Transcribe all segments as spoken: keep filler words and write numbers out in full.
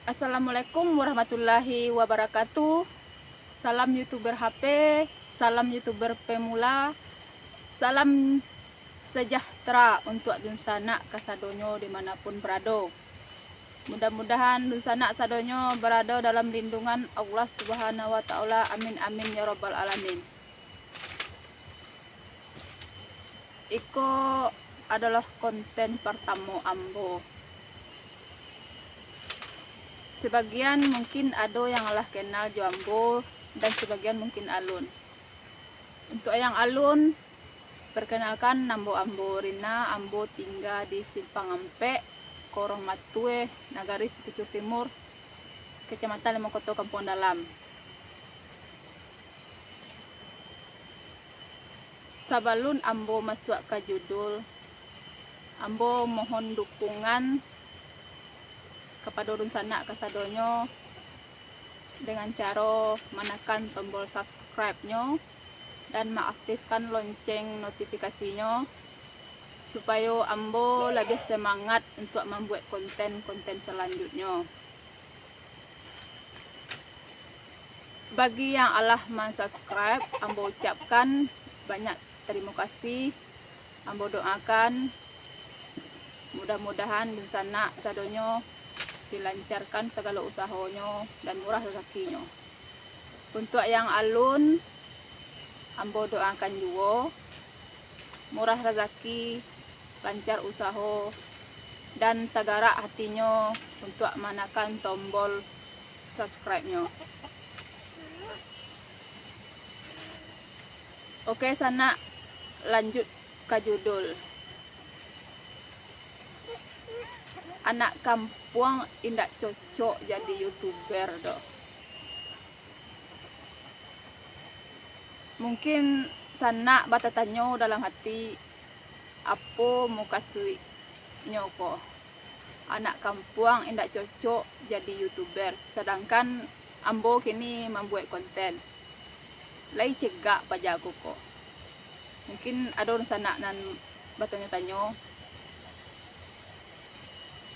Assalamualaikum warahmatullahi wabarakatuh. Salam YouTuber H P, salam YouTuber pemula, salam sejahtera untuak dunsanak kasadonyo dimanapun barado. Mudah-mudahan dunsanak sadonyo barado dalam lindungan Allah Subhanahu wa Ta'ala. Amin, amin, ya Rabbal Alamin. Iko adalah konten partamo ambo. Sebagian mungkin ado yang lah kenal jo ambo, dan sebagian mungkin alun. Untuak yang alun, perkenalkan, namo ambo Rina, ambo tingga di Simpang Ampek, Korong Matue, Nagari Sikucur Timur, Kecamatan Limau Koto, Kampuang Dalam. Sabalun ambo masuak ka judul, ambo mohon dukungan kapado dunsanak kasadonyo dengan caro manakan tombol subscribe-nyo dan maaktifkan lonceng notifikasinyo, supayo ambo labiah semangat untuak mambuek konten-konten salanjutnyo. Bagi yang alah mansubscribe, ambo ucapkan banyak tarimo kasih. Ambo doakan, mudah-mudahan dunsanak sadonyo dilancarkan sagalo usahonyo dan murah razakinyo. Untuak yang alun, ambo doakan juo murah razaki, lancar usaho, dan tagarak hatinyo untuak manakan tombol subscribe-nyo. Oke, sanak, lanjut ka judul. Anak kampuang indak cocok jadi YouTuber doh. Mungkin sanak batatanyo dalam hati, apo mukasuiknyo ko? Anak kampuang indak cocok jadi YouTuber, sadangkan ambo kini mambuek konten. Lai cegak paja ko ko? Mungkin ado sanak nan batanyo-tanyo.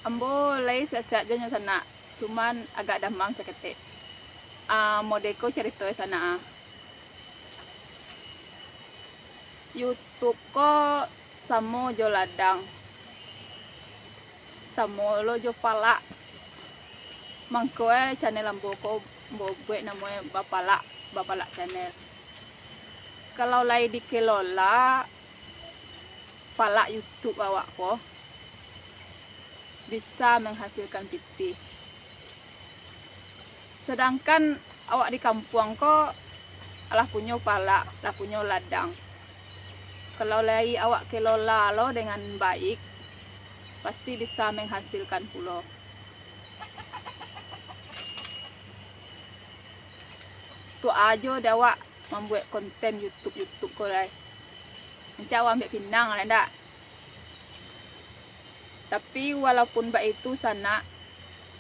Ambo lai sehat-sehat jo nyo sanak, cuman agak damam saketek. Ah, modeko carito sanak ah. YouTube ko samo jo ladang, samo lo jo palak. Mangko e channel ambo ko ambo buek namo e Bapalak, Bapalak Channel. Kalau lai dikelola palak YouTube awak ko, bisa menghasilkan pitih. Sadangkan awak di kampuang ko lah punyo palak, lah punyo ladang. Kalau lai awak kelola lo dengan baik, pasti bisa menghasilkan pulo. Tu ajo dek awak mambuek konten YouTube, YouTube ko lai. Rancak awak ambiak pinang lai ndak? Tapi walaupun baitu sanak,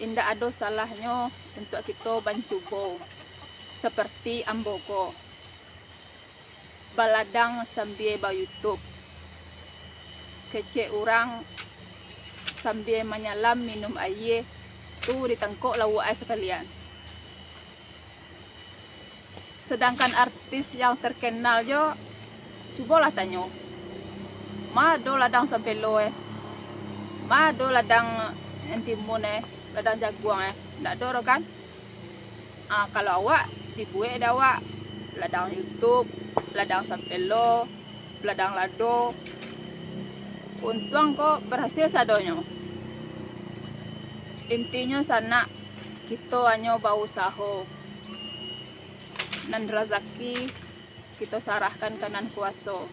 indak ado salahnyo untuak kito mancubo, saparti ambo ko, baladang sambia ba-YouTube. Kecek urang sambia manyalam minum aia, tu ditangkok lauak ai sakalian. Sadangkan artis yang terkenal jo, cubolah tanyo, ma ado ladang sampelo e? Ma ado ladang antimun e? Ladang jaguang e? Ndak ado doh kan? Ah, kalau awak, dibuek dek awak ladang YouTube, ladang sampelo, ladang lado. Untuang ko berhasil sadonyo. Intinyo sanak, kito hanyo bausaho. Nan razaki, kito sarahkan ka Nan Kuaso.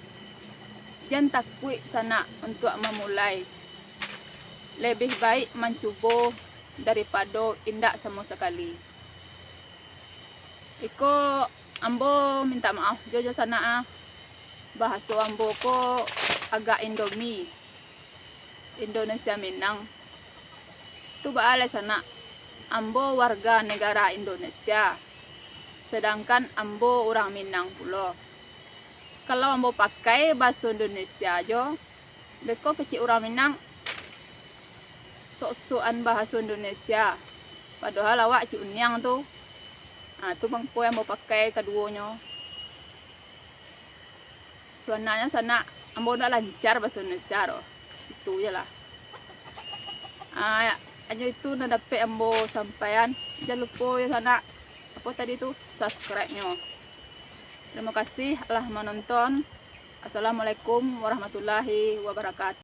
Jan takuik sanak untuak mamulai. Lebih baik mancubo daripado indak samo sakali. Iko ambo mintak maaf jo, jo sanak ah. Bahaso ambo ko agak Indomie, Indonesia Minang. Tu baa lai sanak, ambo warga negara Indonesia, sadangkan ambo urang Minang pulo. Kalau ambo pakai bahaso Indonesia jo, beko kecek urang Minang sok-sokan bahaso Indonesia. Padohal awak Cik Uniang tu, ha, tu mangko ambo pakai kaduonyo. Sabananyo sanak, ambo ndak lancar bahaso Indonesia doh. Itu je lah. Ah, hanyo itu nan dapek ambo sampaian. Jan lupo yo sanak, apo tadi tu, subscribe-nyo. Terima kasih alah manonton. Assalamualaikum warahmatullahi wabarakatuh.